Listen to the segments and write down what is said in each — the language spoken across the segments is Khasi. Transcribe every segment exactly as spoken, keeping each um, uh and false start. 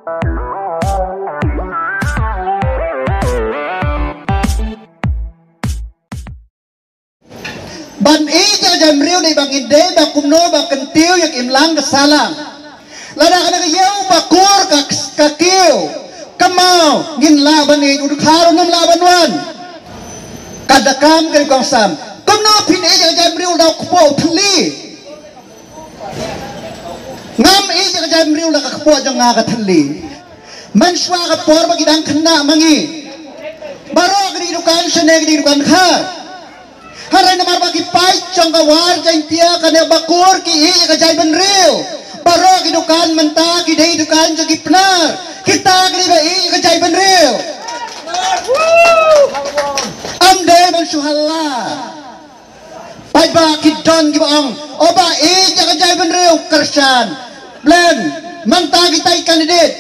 Ban ïeit ïa ka jaitbynriew dei ba ngin dei ba kumno ba kyntiew ïa ka imlang ka sahlang. Lada kane ka ïew ba kur ka, ka kiew, ka maw, ngin lah ban ïeit, u dkhar um lah ban wan. Ka da kam ka dei kongsan. Kumno phin ïeit ïa ka jaitbynriew da u kpoh u thylli? Ngam ïeit ïa ka jaitbynriew da ka kpoh jong nga ka thylli. Mynshuwa ka por ba ki dang khynnah ma ngi, baroh ki dei dukan shane, ki dei dukan khar. Hynrei namar ba ki paid jong ka War Jaiñtia kane ba kur ki ïeit ïa ka jaitbynriew. Baroh ki dukan mynta ki dei dukan jong ki Pnar. Kita ki dei ba ïeit ïa ka jaitbynriew. Ym dei ban shu halla. Paidbah ki don kiba ong, o ba ïeit ïa ka jaitbynriew, kyrshan. Blen, mynta kita ki candidate.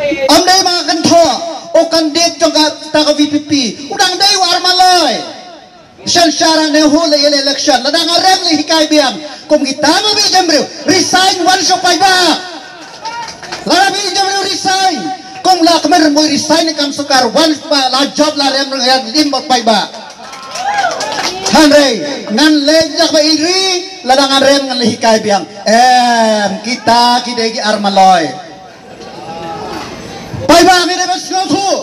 Ym dei ma ka kynthoh, u candidate jong kata ka V P P u dang dei u Armaloi. Synshar ne hu la ïa election, lada nga rem leh hikai biang. Kum kita ma bih jaitbynriew, resign wan sha paidbah. Lada bih jaitbynriew resign, kum la kmen mo resign ne kam sorkar, wan ba la jop la rem rem ïa lim bad paidbah. Hynrei ngan leh ïa ka ba iri, lada ngan rem ngan leh hikai biang. Em, kita ki dei ki Armaloi. Paidbah, ngi dei ban sngewthuh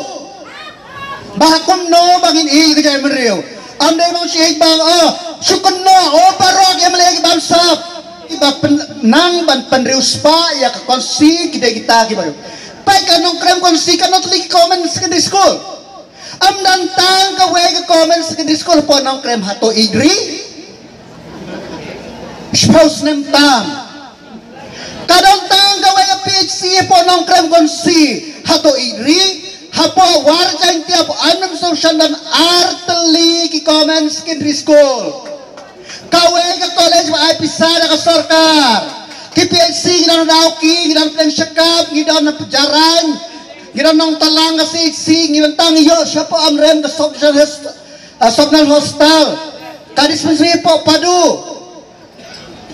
ba kumno ba ngin ïeit ïa ka jaitbynriew. Ym dei ban shu ïeit ba, oh, shu kynnoh, oh, baroh ki M L A ki bamsap, kiba pyn-, nang ban pynriewspah ïa ka constituency ki dei kita kiba ïoh. Peit ka Nongkrem constituency, katno tylli ki Common Secondary School. Ym don tang kawei ka Common Secondary School hapoh Nongkrem, hato ïeit ri? Shiphew snem tam. Ka don tang kawei ka P H C hapoh Nongkrem constituency, hato ïeit ri? Hapoh War Jaiñtia, hapoh Anmesong Shandon, ar tylli ki Common Secondary School. Kawei ka college ba ai pisa da ka sorkar. Ki P H C ngi don ha Dawki, ngi don Pdeng Shakap, ngi don ha Pjarain, ngi don Nongtalang ka C H C, ngi don tang ïoh shapoh Amrem ka Sopnal Host-, ah, Sopnal Hostel. Ka dispensary hapoh Padu.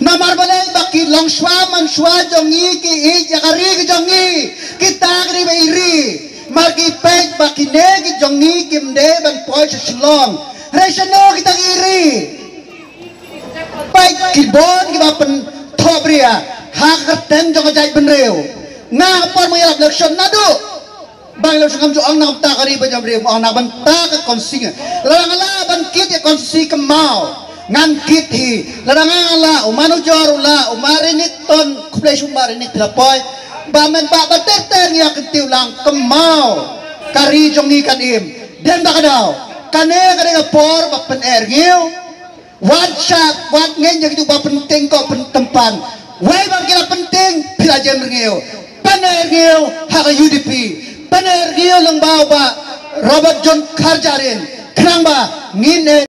Namar balei? Ba ki longshuwa manshuwa jong ngi ki ïeit ïa ka ri ka jong ngi. Kita ki dei ba iri. Mar ki peit ba kine ki jong ngi kim dei ban poi sha Shillong. Hynrei shano kita ki iri? Peit ki bun kiba pynthohbria ha ka kyrteng jong ka jaitbynriew. Nga ha por ma ïalap election naduh ba ngi la shu ngam ju ong na ka bynta ka ri bad jong ka ri, ma ong na ka bynta ka constituency. Lada nga lah ban kit ïa constituency ka maw, ngan kit hi. Lada nga lah, u Manujor u lah, u Marinit Ton, khublei shibun Marinit, phi la poi. Ba men ba, ba ter ter ngi ïa kyntiew lang, ka maw, ka ri jong ngi kan im. Dei ba ka daw, kane ka dei ka por ba pyneh rngiew. Wat shah, wat ngeit ïa kitu ba pynting ko pyntympan. Wei ba ki la pynting, phi la jem rngiew. Pyneh rngiew ha ka U D P. Pyneh rngiew lyngba u Bah Robert John Kharjahrin. Khnang ba ngin ïa